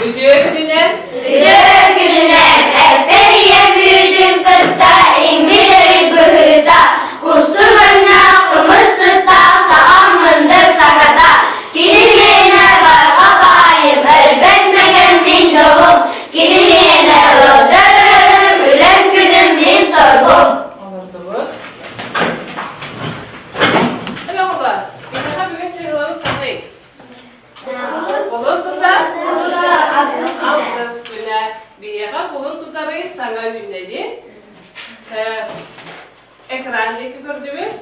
Үтүө күнүнэн! Үтүө күнүнэн! Эппэр ийэм үүтүн кытта иҥмит эбит быһыыта, кустук өҥнөөх кымыс сыттаах саҕам мындыр сагата, кини миэнэ барҕа баайым, өлбөт мэҥэм мин дьолум, кини миэнэ ыалдьар ыарыым, үлэм күнүм мин соргум. Олордубут. Hello оҕолор, биһиэхэ бүгүн чыһылабыт ханный? Кулун тутар алтыс күнэ. Биһиэхэ кулун тутары саҥа үүннэди. Экран диэки көрдүбүт.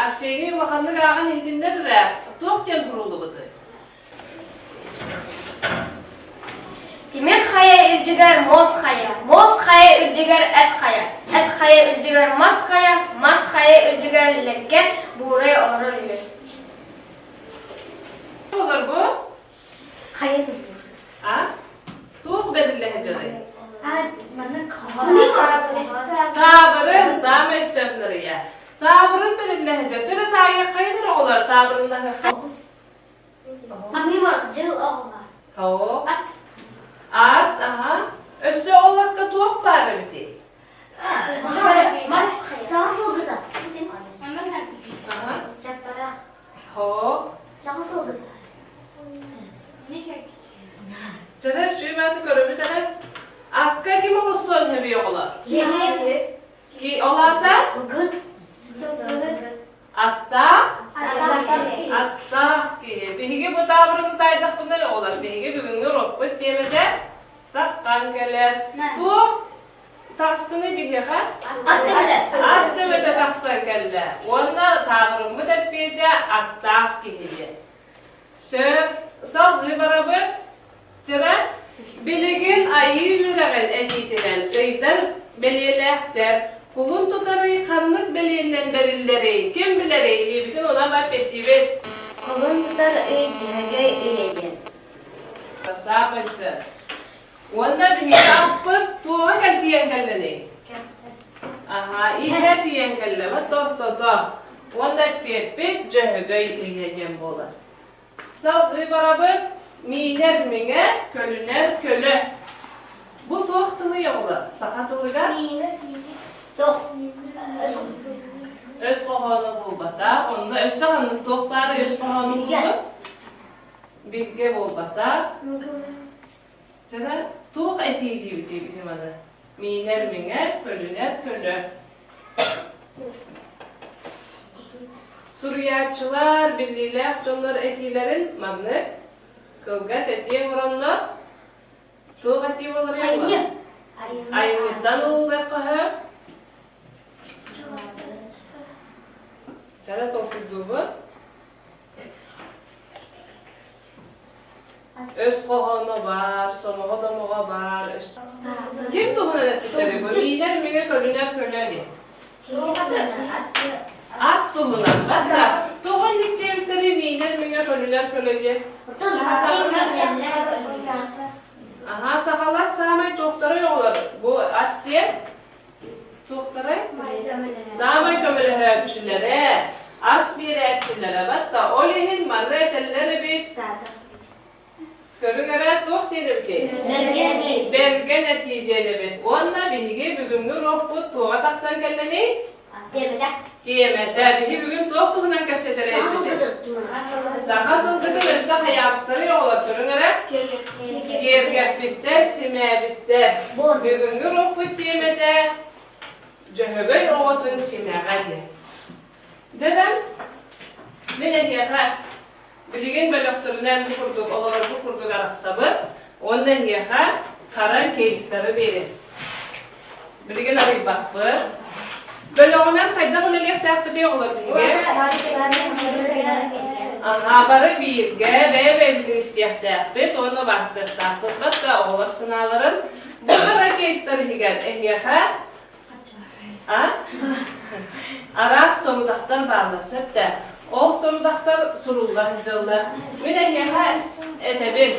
Арсений улаханнык ааҕан иһитиннэр эрэ, туох диэн куруллубутуй? Тимир хайа үрдүгэр муос хайа, муос хайа үрдүгэр эт хайа, эт хайа үрдүгэр мас хайа, мас хайа үрдүгэр лэккэ буурай олорор үһү. Олор бу? Хайа тутуу. А? Туох бэриллэ сылдьарый? А, манна Таабырын саамай сөп нарыйа. Таабырын бэриллэ сылдьар. Чөрө таайыаххайын эрэ оҕолор таабырыннаһыахха. Помимо дьыл оҕолор. Оо. Ат, аха. Өссө оҕолорго туох баар эбитий? Мас саҕа сылгыта. Аха. Чаппараах. Хоо. Саҕа сылгыта. Чэрэ, үчүгэй бааты көрөбүт эрэ. Акка ким оҕусуон сөбүй оҕолор? Ки ол аата? Сылгыт. Аттаах? Аттаах киһи. Биһиги бу таабырыны таайдахпытына эрэ оҕолор, биһиги бүгүҥҥү уруокпут тиэмэтэ таххан кэлэр. Туох таҕыстыный биһиэхэ? Ат төбөтө тахсан кэллэ. Уонна таабырыммыт эппиэтэ аттаах киһи диэн. Сөп. Салгыы барабыт. Чара, билигин айыы үөрэҕин этиитинэн ыйдар бэлиэлээхтэр. Кулун тутарый ханнык бэлиэннэн бэриллэрий? Ким билэрий? Илиибитин улам эппиэттиибит. Кулун тутар ый Дьөһөгөй ыйа диэн. Саамай сөп. Уонна биһиги аппыт туоҕа кэлтийэн кэллэний? Аһаа, иһэ тиийэн кэллэ, тортото. Уонна эппиэппит Дьөһөгөй ыйа диэн буолар. Салгыы барабыт, миинэр миҥэ, көлүнэр көлө. Бу туох тылый оҕолор? Саха тылыгар? Өс хоһооно буолбатах. Онно өссө ханнык туох баарый өс хоһооно курдук? Билгэ буолбатах. Чэ, туох этии диибитий биһи маны? Миинэр миҥэ, көлүнэр көлө. Суруйааччылар, биллиилээх дьоннор этиилэрин маннык кылгас этии оҥороннор туох этии буоларый Айымньы. Айымньыттан ылыллыахха сөп. Чара толкуйдуубут. Өс хоһооно баар, сомоҕо домоҕо баар. Ким туһунан эппиттэрий бу? Миинэр миҥэ көлүнэр көлө диэн. Ат туһунан. Хата, тоҕо инник диэбиттэрий миинэр миҥэ көлүнэр көлө диэн? Аһаа, сахалар саамай туохтарай оҕолор? Бу ат диэн Туохтарай? Саамай көмөлөһөөччүлэрэ, ас биэрээччилэрэ батта. Ол иһин маны этэллэр эбит. Көрүҥ эрэ, туох диэн эбитий? Бэргэн этии диэн эбит. Уонна биһиги бүгүҥҥү уруокпут туоҕа тахсан кэллэний? Тиэмэтэ. Тиэмэтэ. Биһи бүгүн туох туһунан кэпсэтэр эбиппитий? Саха сылгытын өссө хайаабыттарый оҕолор көрүҥ эрэ. Киэргэппиттэр, симээбиттэр. Бүгүҥҥү уруокпут тиэмэтэ Дьөһөгөй оҕотун симэҕэ диэн. Дьэ да, мин эһиэхэ билигин бөлөхтөрүнэн бу курдук олорорбут курдук арахсабыт уонна эһиэхэ хара кейстары биэрин. Билигин арыйбаппыт. Бөлөҕүнэн хайдах үлэлиэхтээхпитий оҕолор биһиги? Аһаа, бары бииргэ бэйэ-бэйэбитин истиэхтээхпит уонна убаастыахтаахпыт. Батта оҕолор санааларын бу хара кейстар иһигэр эһиэхэ а? Араас сорудахтар бааллар сөп да. Ол сорудахтар сурулла сылдьаллар. Мин эһиэхэ этэбин.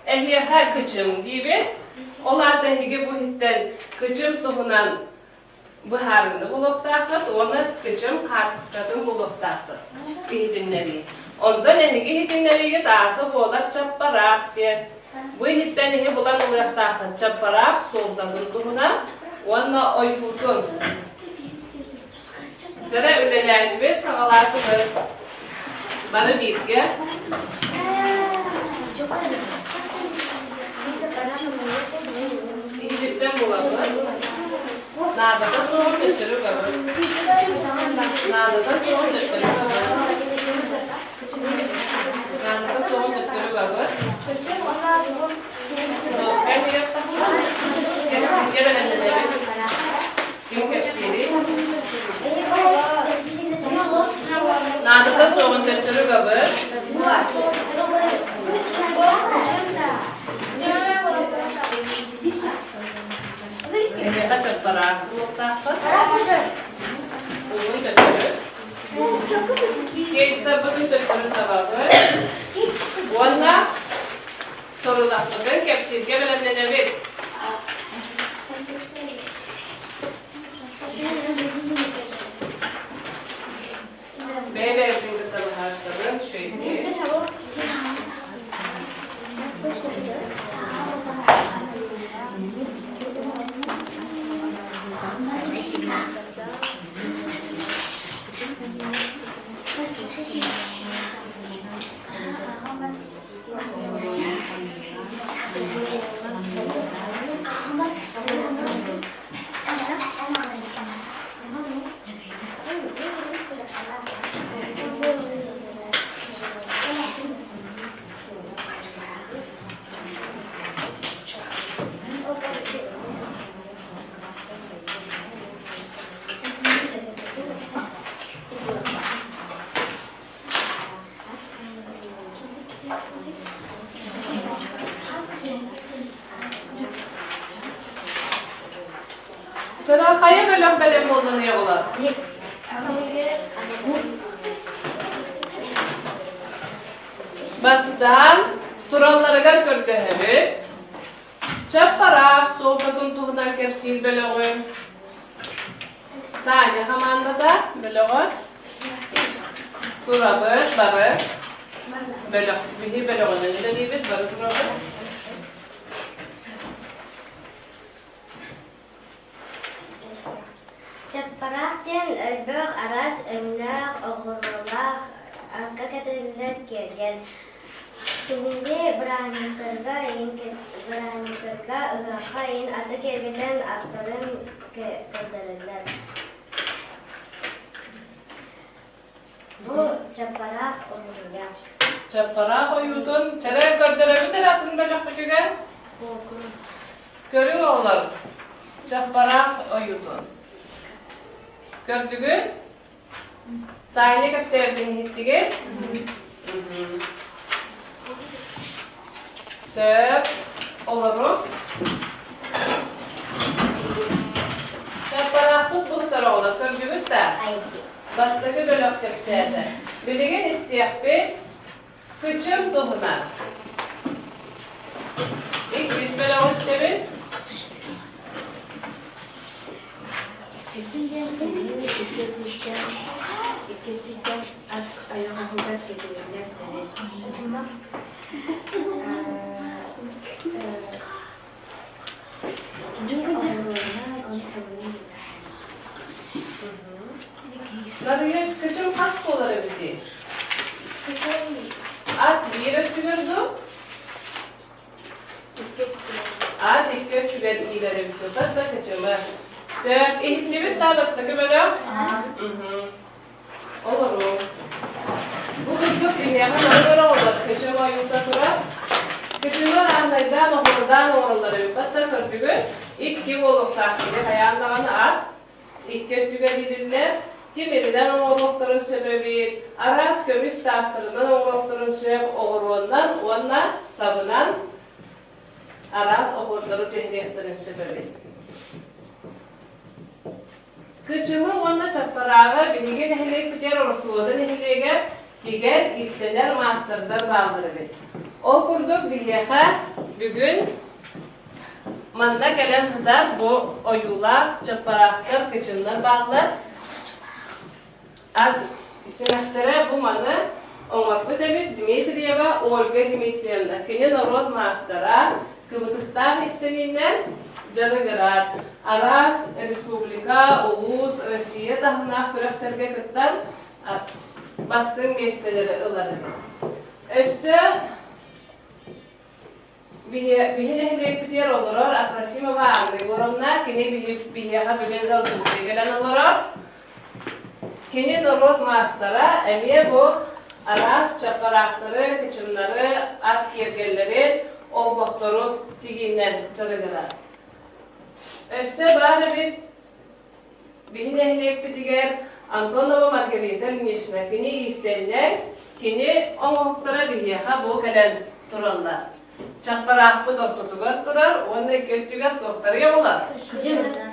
Эһиэхэ кычым диибин. Ол аата эһиги бу иһиттэн кычым туһунан быһаарыыны булуохтааххыт уонна кычым хаартыскатын булуохтааххыт иһитиннэрии. Онтон эһиги иһитиннэриигит аата буолар чаппараах диэн. Бу иһиттэн иһи булан ылыахтааххыт чаппараах суолтатын туһунан уонна ойуутун. Дьэрэ үлэлээтибит, саҕалаатыбыт. Бары бииргэ. Иһититтэн булабыт. Наадата суоҕу төттөрү угабыт. Наадата суоҕу төттөрү угабыт. Наадата суоҕу төттөрү угабыт. Доска иһигэр тахсан, кэпсииргэ бэлэмнэнэбит. Ким кэпсиирий? Наадата суоҕун төттөрү угабыт. Эһиэхэ чаппараах буолуохтаахпыт. Угун төттөрү. Кейстарбытын төттөрү сабабыт. Уонна сорудахпытын кэпсииргэ бэлэмнэнэбит. Бэйэ-бэйэбитин кытта быһаарсабын, үчүгэйдик. Чара хайа бөлөх бэлэм буоллун оҕолор? Бастаан туралларыгар көрдөһөбүт. Чаппараах суолтатын туһунан кэпсиир бөлөҕү Таня хамаандата бөлөҕө турабыт бары бөлөх биһи бөлөҕүнэн үлэлиибит бары турабыт. Чаппараах диэн элбэх араас өҥнөөх, оҕуруолаах, арка кэтиллэр киэргэл. Кинини бырааһынньыктарга бырааһынньыктарга ыһыахха иһин аты киэргэтэн аттарын көрдөрөллөр. Бу чаппараах ойуута. Чаппараах ойуутун чэрэ көрдөрөбүт эрэ атын бөлөхпүтүгэр? Көрүҥ оҕолор, чаппараах ойуутун. Көрдүгүт? Таня кэпсээбитин иһиттигит? Сөп. Олору. Чаппараахпыт бухтар оҕолор көрдүгүт да? Бастакы бөлөх кэпсээтэ. Билигин истиэхпит кычым туһунан. Иккис бөлөҕү истэбит. Иккистэн ас айаҕаһыгар кэтиллэр Нарыйа кычым хас буолар эбитий? Ат биир өттүгэр дуу? Ат икки өттүгэр иилэр эбит тутар да кычымы. Сөп, иһиттибит да бастакы бөлөх? Олоруу. Бу курдук биһиэхэ бары оҕолор кычым ойуута турар. Кычымы ааннайдаан оҕурудаан оҥороллор эбит. Батта көрдүгүт? Икки буолуохтаах кини хайаан даҕаны ат икки өттүгэр иилиллэр. Тимиринэн оҥоруохтарын сөп эбит, араас көмүс таастарынан оҥоруохтарын сөп, оҕуруоннан уонна сабынан араас оһуордары түһэриэхтэрин сөп эбит. Кычымы уонна Чаппарааҕы биһиги нэһилиэкпитигэр Ороссолуода нэһилиэгэр тигэр, иистэнэр маастардар бааллар эбит. Ол курдук биһиэхэ бүгүн манна кэлэн сытар бу ойуулаах чаппараахтар, кычымнар бааллар. Ат симэхтэрэ бу маны. оҥорбут эбит Дмитриева Ольга Дмитриевна. Кини норуот маастара, кыбытыктаах истэниинэн дьарыгырар. Араас республика, улуус, Россия таһымнаах күрэхтэргэ кыттан бастыҥ миэстэлэри ылар эбит. Өссө Биһи нэһилиэкпитигэр олорор Апросимова Анна Егоровна, кини биһиэхэ бүгүн ыалдьыттыы кэлэн олорор. Кини норуот маастара, эмиэ бу араас чаппараахтары, кычымнары, ат киэргэллэри, олбохтору тигиинэн дьарыгырар. Өссө баар эбит Биһи нэһилиэкпитигэр Антонова Маргарита Ильинична кини иистэнньэҥ, кини оҥоһуктара биһиэхэ бу кэлэн тураллар. Чаппараахпыт ортотугар турар уонна икки өттүгэр туохтарый оҕолор?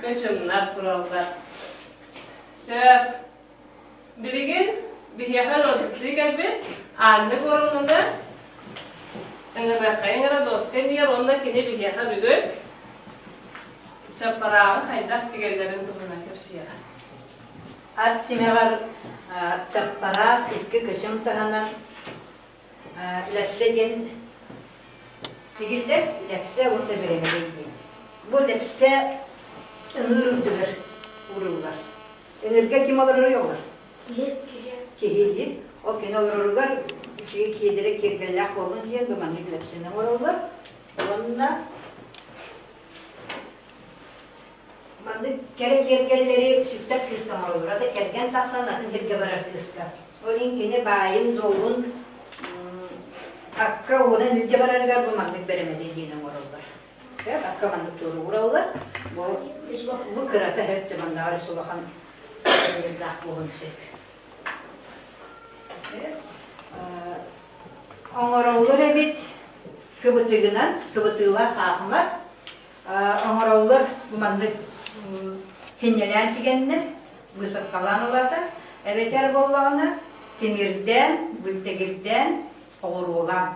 Кычымнар тураллар. Сөп. Билигин биһиэхэ ыалдьыттыы кэлбит Анна Горовнаны ыҥырыаххайыҥ эрэ доска иннигэр уонна кини биһиэхэ бүгүн чаппарааҕы хайдах тигэллэрин туһунан кэпсиэҕэ. Ат симэҕэр чаппараах икки кычым таһынан лэпсэ диэн тигиллэр, лэпсэ уонна бэрэмэдэй диэн. Бу лэпсэ ыҥыыр үрдүгэр ууруллар. Ыҥырга ким олоророй оҕолор? Киһи диир. Ол кини олороругар үчүгэй киэдэрэ киэргэллээх буоллун диэн бу маннык лэпсэни оҥороллор. Уонна маннык кэрэ киэргэллэри сүктэр кыыска оҥороллор. Ата кэргэн тахсан атын сиргэ барар кыыска. Ол иһин кини баайын-дуолун акка уонан илдьэ барарыгар бу маннык бэрэмэдэй диэн оҥороллор. Акка маннык туоруураллар. Бу бу кырата һөп маннаҕар улахан даах буолуон сөп. Оҥороллор эбит кыбытыгынан, кыбытыылаах хаахымар. Оҥороллор маннык хинньэлээн тигэннэр, высокалаан ылата, эбэтэр буоллаҕына тимирдээн, бүлтэгирдээн, оҕуруолаан.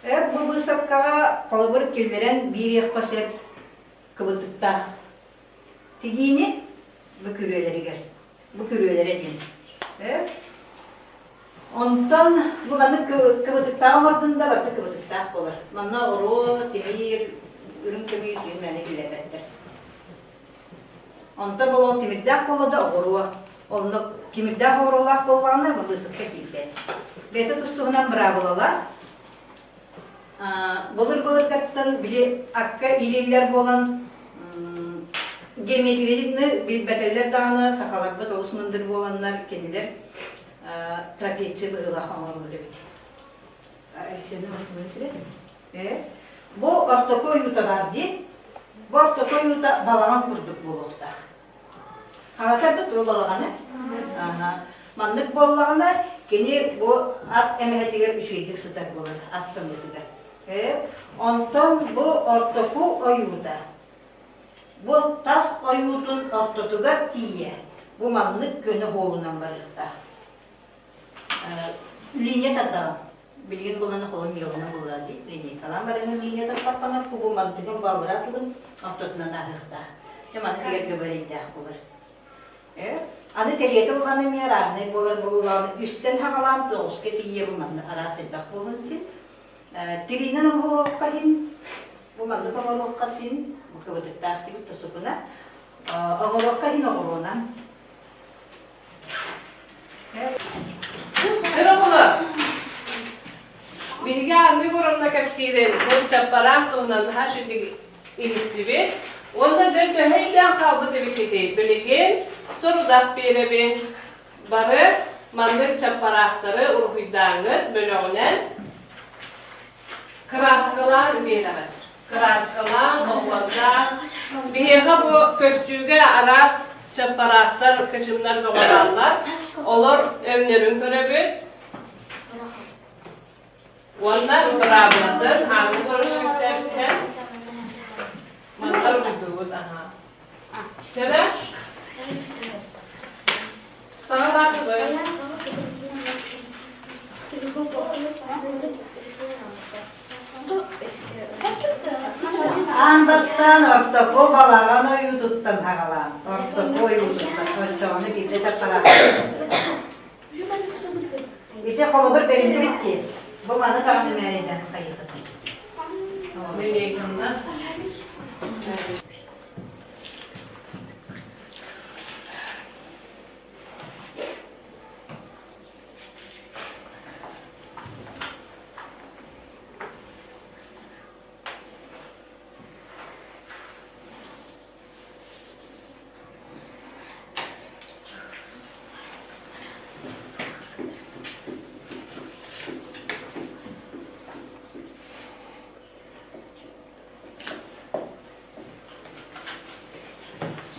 Өр бу быысапкаҕа холобур киллэрэн биэриэххэ сөп кыбытыктаах тигиини бу күрүөлэригэр, бу күрүөлэрэ диэн. Өр Онтон бу маннык кыбытыктаах оҥордун да барыта кыбытыктаах буолар. Манна оҕуруо, тимир, үрүҥ көмүс диэн мээнэ киллэрбэттэр. Онтон ол тимирдээх буолла да оҕуруо. Онно тимирдээх оҕуруолаах буоллаҕына бу быысапка киирбэт. Бэйэтэ тус-туһунан быраабылалаах. Былыр-былыргаттан били акка илииллэр буолан геометрияны билбэтэллэр даҕаны сахаларбыт олус мындыр буоланнар кинилэр трапеция быһыылаах оҥороллор эбит. Бу ортоку ойуута баар дии. Бу ортоку ойуута балаҕан курдук буолуохтаах. Хаҥатар да балаҕаны? Маннык буоллаҕына, кини бу ат эмэһэтигэр үчүгэйдик сытар буолар, ат самыытыгар. Онтон бу ортоку ойуута, бу тас ойуутун ортотугар тиийэ, бу маннык көнө буолунан барыахтаах. Линия тардаҕын. Билигин буланы холон миэлынан буллар дии. Линейкалаан барыҥын линия тарпаппанар кубу мантыгын баллара тугун ортотунан ааһыахтаах. Дьэ маны тигэргэ бэрийдээх буолар. Аны кэлиэтэ буланы эмиэ разный буолар буоллаҕына үстэн хаҕалаан тоҕуска тиийэ бу манна араас элбэх буолун син. Тириинэн оҥоруохха син, бу маннык оҥоруохха син, бу кыбытыктаах тибит тосукуна. Оҥоруохха син оҕуруонан. Дьэ оҕолор, биһиги ааннык урамна кэпсиирин бу чаппараах туһунан наһаа үчүгэй иһиттибит. Уонна дьэ төһө өйдөөн хаалбыт эбиккитий? Билигин сорудах биэрэбин. Бары маннык чаппараахтары уруһуйдааҥҥыт бөлөҕүнэн кырааскалаан биэрэҕит. Кырааскалаан, оһуордаан. Биһиэхэ бу көстүүгэ араас чаппараахтар, кычымнар бөҕө бааллар. Олор өҥнөрүн көрөбүт. Уонна быраабылатын ааҥҥы көрөр кэпсээбитинэн манна уруйдуубут аһаа. Чэрэ? Саҥалаатыбыт. Аан бастаан ортоку балаҕан ойуутуттан аҕалаан, ортоку ойуутуттан, оччоҕуна биирдэ таппараахтыы. Ити Ити холобур бэриллибит дии. Бу маны даҕаны мээрэйдээн хайыахытын. Линейканнан.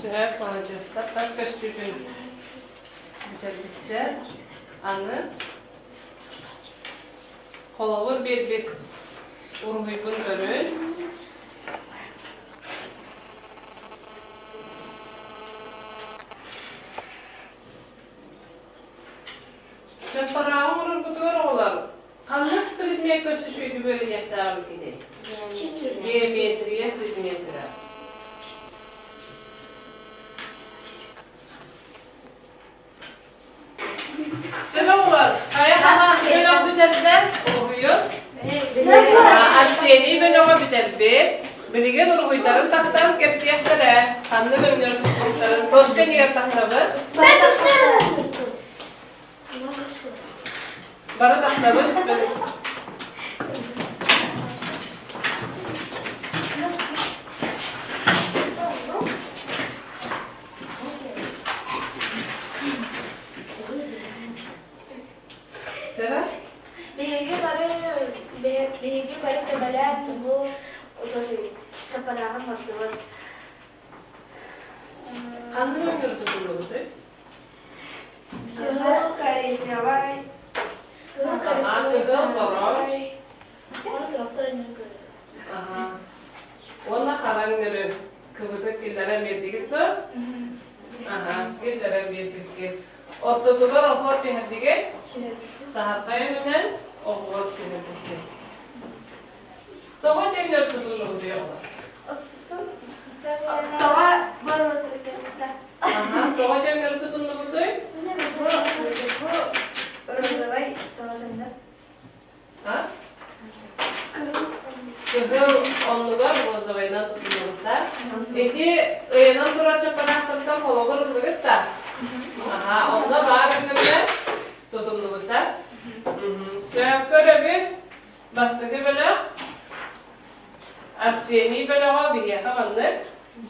Сөп, маладьыастар. Тас көстүүтүн бүтэрбиттэр. Аны холобур биэрбит уруһуйбун көрүн. Чаппарааҕы оҥороргутугар оҕолор ханнык предмет көрсүшүйдү үөрэниэхтээҕин кини? Геометрия предметигэр. Чэ оҕолор, хайа хаһан бөлөх бүтэрдэ? Уруһуйу? Арсений бөлөҕө бүтэрбит. Билигин уруһуйдарын тахсан кэпсиэхтэрэ. Ханнык өҥнөр туппуттарын тоска иннигэр тахсабыт. Бары тахсабыт. Биһиги бары биһиги бары көмөлөөн тугу чаппарааҕын мордубут. Ханнык өҥнөрү тутуллубутуй? Кыһыл коричневай. Кыһыл борой. Уонна хара өҥнөрү кыбытык киллэрэн биэрдигит дуо? Аха, киллэрэн биэрбиккит. Ортотугар оһуор түһэрдигит? Саһархай өҥүнэн оһуор түһэрбиккит. Тоҕо өҥнөр тутуллубутуй оҕолор? Тоҕо Аха, тоҕо өҥнөр тутуллубутуй? Бу розовай тоҕо Кыһыл оннугар розовайынан тутуллубуттар. Ити ыйанан турар чаппараахтартан холобур ыллыгыт да? Аха, онно баар өҥнөрүнэн тутуллубуттар. Сөпкө өрөбүт. Бастакы бөлөх Арсений бөлөҕө биһиэхэ маннык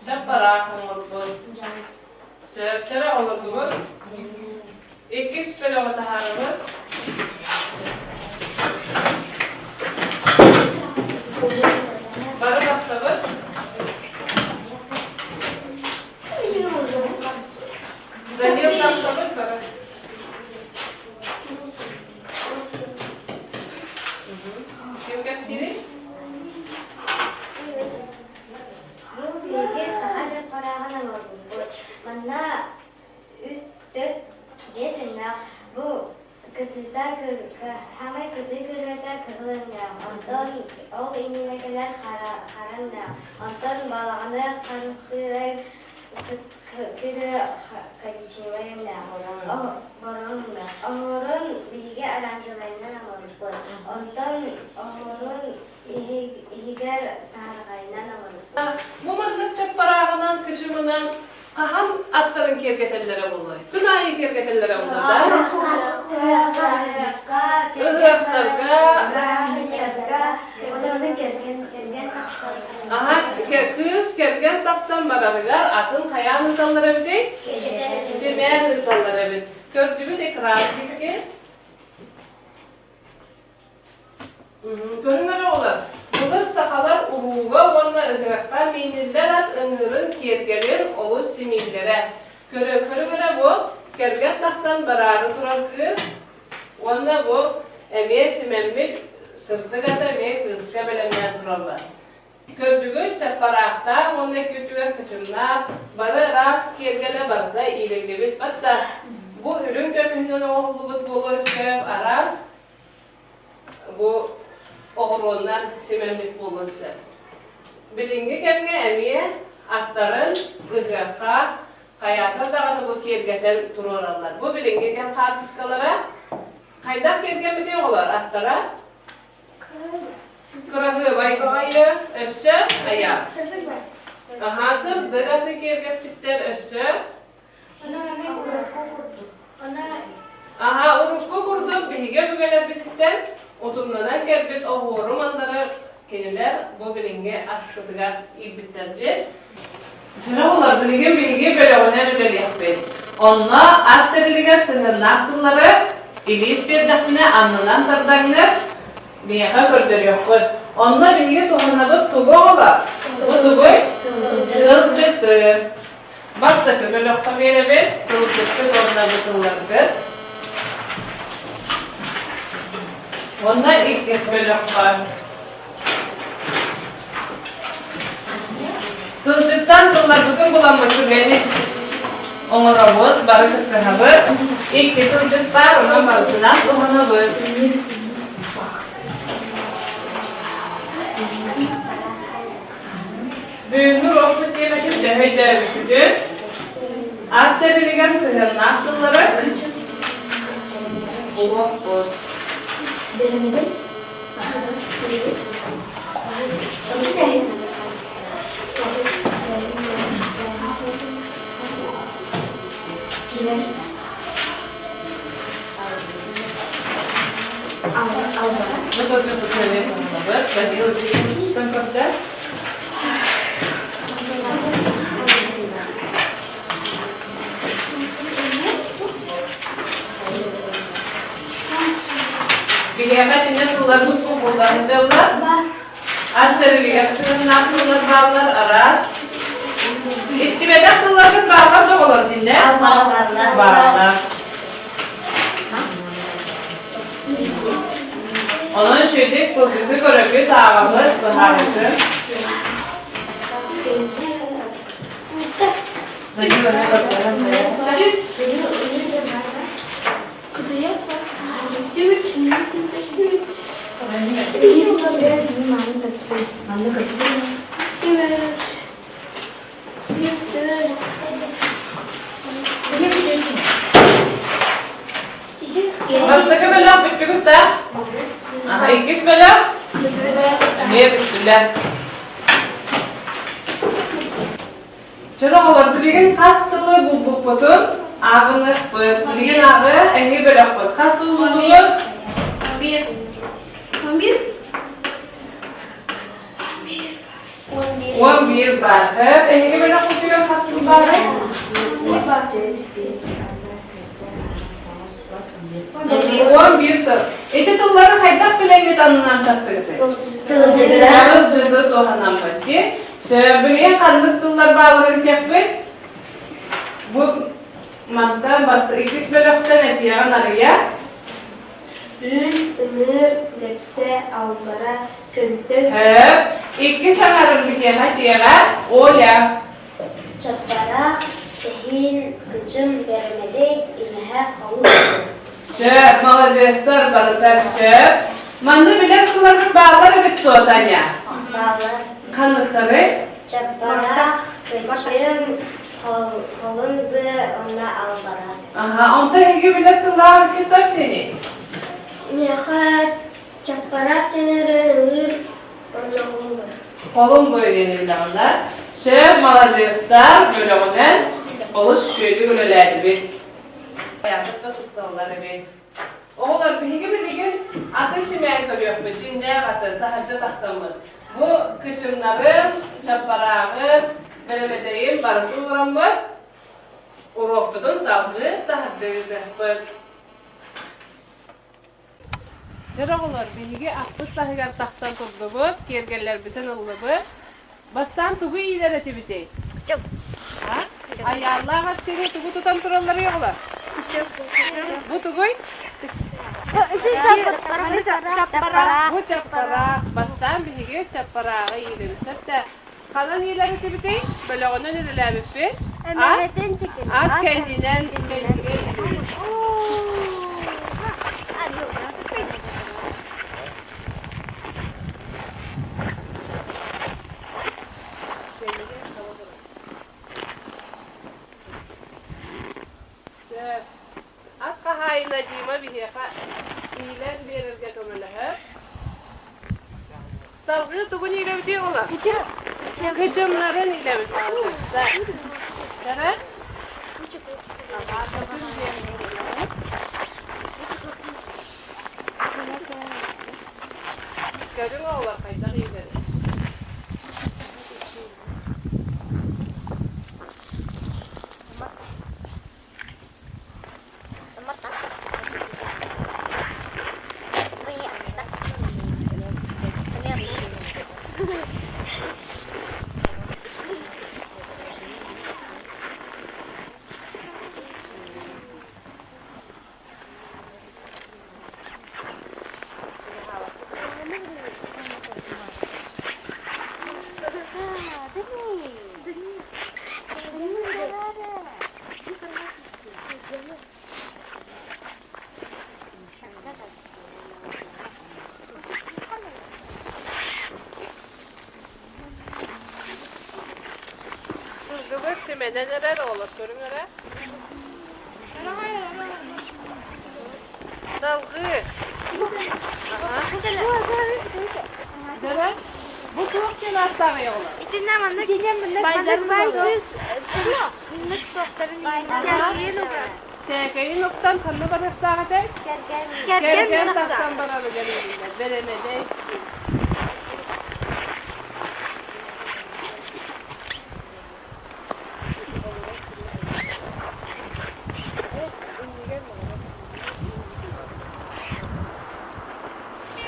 чаппараах оҥорбут. Сөпчөрө олордубут. Иккис бөлөҕү таһаарабыт. Бары тахсабыт. Данил тахсабыт бары. Ким кэпсиирий? Бу биһиги саха чаппарааҕын оҥорбуппут. Манна үс, төрт, биэс өҥнөөх. Бу кытыыта саамай кытыы күрүөтэ кыһыл өҥнөөх, онтон ол иннинэ кэлэр хара өҥнөөх, онтон балаҕаны харыстыырай күрүө коричневай өҥнөөх, бороҥ өҥнөөх. Оһуорун биһиги оранжевайынан оҥорбуппут. Онтон оһуорун иһигэр саһарҕайынан оҥорбуппут. Бу маннык чаппарааҕынан, кычымынан хаһан аттарын киэргэтэллэрэ буолуой? Күн аайы киэргэтэллэрэ буолуо да? Ыһыахтарга. Аха, кыыс кэргэн тахсан барарыгар атын хайаан ыыталлар эбитий? Симээн ыыталлар эбит. Көрдүбүт экран диэки. Көрүҥ эрэ оҕолор, былыр сахалар урууга уонна ыһыахха мииниллэр ат ыҥыырын киэргэлин олус симииллэрэ. Көрө көрө бу кэргэн тахсан бараары турар кыыс уонна бу эмиэ симэммит сырдык ата эмиэ кыыска бэлэмнээн тураллар. Көрдүгүт чаппараахтаах уонна күтүөр кычымнаах бары ыраас киэргэлэ барыта иилиллибит батта бу үрүҥ көмүһүнэн оҥоһуллубут буолуон сөп араас Бу оҕуруоннан симэммит буолуон сөп. Билиҥҥи кэмҥэ эмиэ аттарын ыһыахха хайаатар даҕаны бу киэргэтэн туруораллар. Бу билиҥҥи кэм хаартыскалара. Хайдах киэргэммитий оҕолор аттара? Кыраһыабай баҕайы, өссө хайа? Аһаа сырдык аты киэргэппиттэр өссө? Аһаа урукку курдук биһиги өбүгэлэрбититтэн утумнанан кэлбит оһуору мандары кинилэр бу билиҥҥи аттытыгар иирбиттэр дьэ. Дьиҥэ буолар, билигин биһиги бөлөҕүнэн үлэлиэхпит. Онно ат тэрилигэр сыһыаннаах тыллары илиис биэрдэхпинэ аннынан тардаҥҥыт, миэхэ көрдөрүөххүт. Онно биһиги туһанабыт тугу оҕолор? Бу тугуй? Тылдьыты. Бастакы бөлөххө биэрэбит, тылдьыккыт уонна бу тылларгыт. Уонна иккис бөлөххө Тылдьыттан тылларбытын буламмыт түгэни оҥоробут, бары кыттыһабыт. Икки тылдьыт баар, онон барытынан туһанабыт. Бүгүҥҥү уруокпут тиэмэтин төһө өйдөөбүккүтүн, ат тэрилигэр сыһыаннаах тыллары булуохпут. Мы тоже посоветовала, Данила Дмитриевич, когда? Биһиэхэ итиннэ тылларбыт кубуллан дьаллар. Ат тэрилигэр сыһыаннаах тыллар бааллар араас. Истибэтэх тылларгыт бааллар да оҕолор итиннэ? Бааллар. Онон үчүгэйдик тылдьыты көрөбүт, ааҕабыт, быһаарабыт. Бастакы бөлөх бүттүгүт да? Иккис бөлөх? Эмиэ бүттүлэр. Чэ оҕолор, билигин хас тылы булбуппутун ааҕыныахпыт. Билигин ааҕы эһиги бөлөхпүт. Хас тылы буллугут? 11. 11. 11 баар. Эһиги бөлөхпүтүгэр хас тыл баарый? 11 тыл. Ити тыллары хайдах билэҥҥит аннынан таттыгытый? Тылдьыты туһанаммыт дии. Сөбүлээн ханнык тыллар баалларын этиэхпит? Бу мантан басты иккис бөлөхтөн этиэҕин арыйа. Үүн, ыныр, дэпсэ, албара, көнтөс. Сөп. Иккис аҥарын биһиэхэ этиэҕэ Оля. Чаппараах, тэһиин, кычым, бэрэмэдэй, имэһэ, холус. Сөп, маладьыастар, барыта сөп. Манна билэр тылларгыт бааллар эбит дуо, Таня? Бааллар. Ханныктары? Чаппараах, кычым, холун быа уонна албара. Аха, онто эһиги билэр тыллаах эбиккит сени? Миэхэ чаппараах диэн ылыыр уонна холун быа. Холун быа диэн билэҕиннэр. Сөп, маладьыастар, бөлөҕүнэн олус үчүгэйдик үлэлээтибит. Айаатык да тутталлар эбит. Оҕолор, биһиги билигин аты симээн көрүөхпүт, дьиҥнээх аты, таһырдьа тахсаммыт. Бу кычымнарын, чаппарааҕын, бэрэмэдэйин барытын ураммыт, уруокпутун салгыы таһырдьа ыытыахпыт. Дьэ оҕолор, биһиги аппыт таһыгар тахсан турдубут, киэргэллэрбитин ыллыбыт. Бастаан тугу иилэр этибитий? А? Айааллаах Арсений тугу тутан туралларый оҕолор? Бу тугуй? Бу чаппараах. Бастаан биһиги чаппарааҕы иилэбит. Сөптө. Ханан иилэр этибитий? Бөлөҕүнэн үлэлээбиппит. Ас, ас кэннинэн кэннигэр иилэбит. Сөп. Ат хаһаайына Дима биһиэхэ. Салгыы тугун иилэбитий оҕолор? Кычымнарын иилэбит маладьыастар. Чара? Көрүҥ оҕолор хайдах иилэрин. Сылгыбыт симэнэн эрэр, оҕолор көрүҥ эрэ. Салгыы. Дөрө, бу туох диэн ааттааҕый оҕолор? Итиннэ маннык маннык бай кыыс маннык суохтарын Сээкэйин уктан ханна барыахтаах этэй? Кэргэн тахсан барарыгар иһиллэр. Бэрэмэдэй.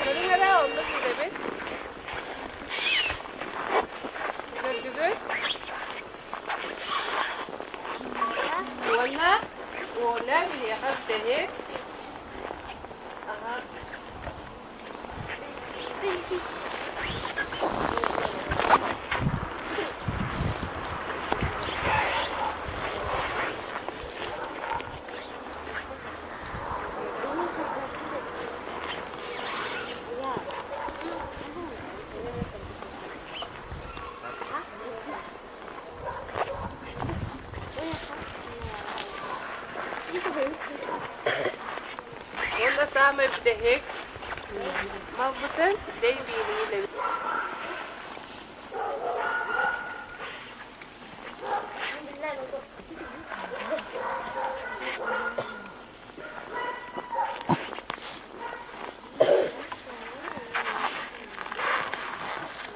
Көрүҥ эрэ, оннук идэбит. Көрдүгүт? Уонна Оля биһиэхэ бүтэһик. Аха. Уонна саамай бүтэһик малбытын дэй биилиилэбит.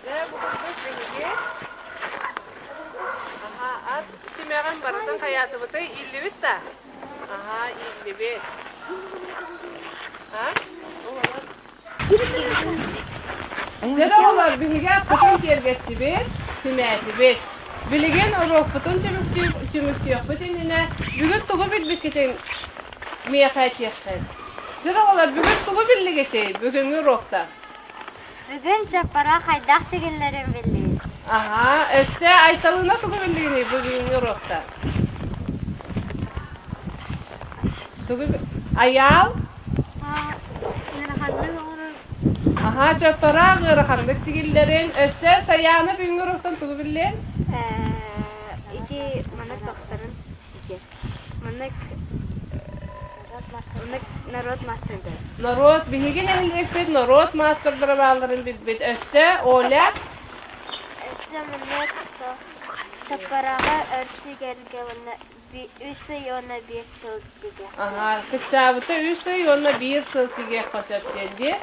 Дьэ, бу курдук биһиги аһаа, ат симэҕин барытын хайаатыбытый ииллибит да? Аһаа, ииллибит. А? Дьэ оҕолор, биһиги аппытын киэргэттибит, симээтибит. Билигин уруокпутун түмүктүөхпүт иннинэ бүгүн тугу билбиккитин миэхэ этиэххит. Дьэ оҕолор, бүгүн тугу биллигитий бүгүҥҥү уруокта? Бүгүн чаппара хайдах тигиллэрин биллибит. Аһаа, өссө Айталына тугу биллигиний бүгүҥҥү уруокта? Тугу Айаал? Ыараханнык оҥорор. Аһаа, чаппараах ыараханнык тигиллэрин. Өссө Сайаана бүгүҥҥү уруоктан тугу биллиэн? Ити маннык тохторун ити маннык маннык народ маастардара. Норуот, биһиги нэһилиэкпит норуот маастардара баалларын билбит. Өссө Оля? Өссө маннык чаппарааҕы өр тигэргэ уонна үс ый уонна биир сыл тигиэххэ. Аһаа, кыччаабыта үс ый уонна биир сыл тигиэххэ сөп диэн дии.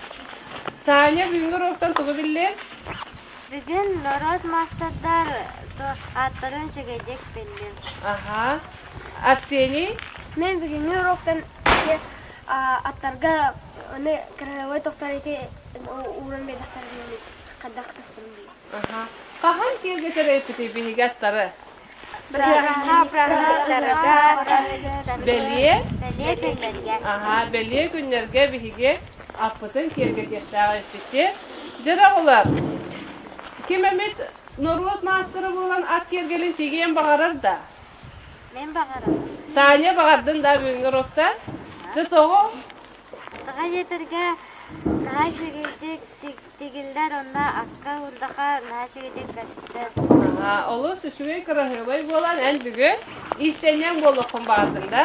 Таня бүгүҥҥү уруоктан тугу биллиэн? Бүгүн норуот маастардар ааттарын үчүгэйдик биллим. Аһаа. Арсений? Мен бүгүҥҥү уруоктан аттарга аны кыраһыабай тохтор ити ууран биэрдэхтэрин хайдах көстөрүн билим. Аһаа. Хаһан киэргэтэр эппитий биһиги аттары? Бэлиэ? Бэлиэ күннэргэ. Аһаа, бэлиэ күннэргэ биһиги аппытын киэргэтиэхтээх эппитти. Дьэ оҕолор, ким эмит норуот маастара буолан ат киэргэлин тигиэн баҕарар да? Мин баҕарабын. Таня баҕардын да бүгүҥҥү уруокта? Дьэ тоҕо? Тоҕо диэтэргэ наһаа үчүгэйдик тигиллэр уонна акка уурдаха наһаа үчүгэйдик көстөр. Аһаа, олус үчүгэй кыраһыабай буолан эн бүгүн иистэнньэҥ буолуоххун баҕардыҥ да?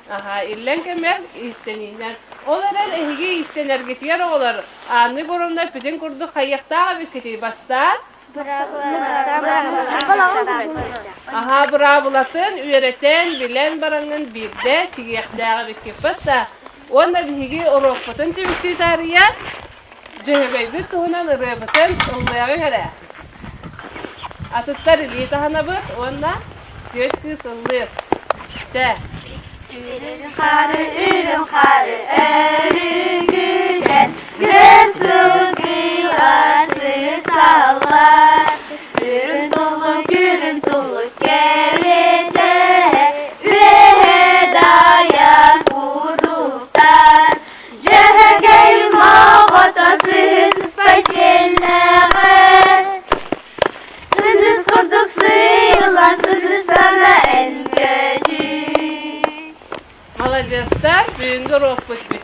Аһаа, иллэҥ кэмэр иистэниинэн. Ол эрэн эһиги иистэнэргитигэр оҕолор аанныы бурумна бүтүн курдук хайыахтаах эбиккитий бастаан? Аһаа быраабылатын үөрэтэн, билэн бараҥҥын биирдэ тигиэхтээх эбиккит да. Уонна биһиги уруокпутун түмүктүү таарыйа Дьөһөгөйбүт туһунан ырыабытын ыллыаҕыҥ эрэ. Атыттар илии таһынабыт уонна түөрт кыыс ыллыыр. Чэ. Үрүҥ хаары, үрүҥ хаары өрүкүтэн, Үөр сылгылар сырсаллар. Үрүҥ туллук, үрүҥ туллук кэрэтэ, Үөһэ дайар курдуктар. Дьөһөгөй моҕото сыспай сиэллээҕэ, Сындыс курдук сыылан сыгырсана эн көтүй. Маладьыастар, бүгүҥҥү уруокпут бүттэ.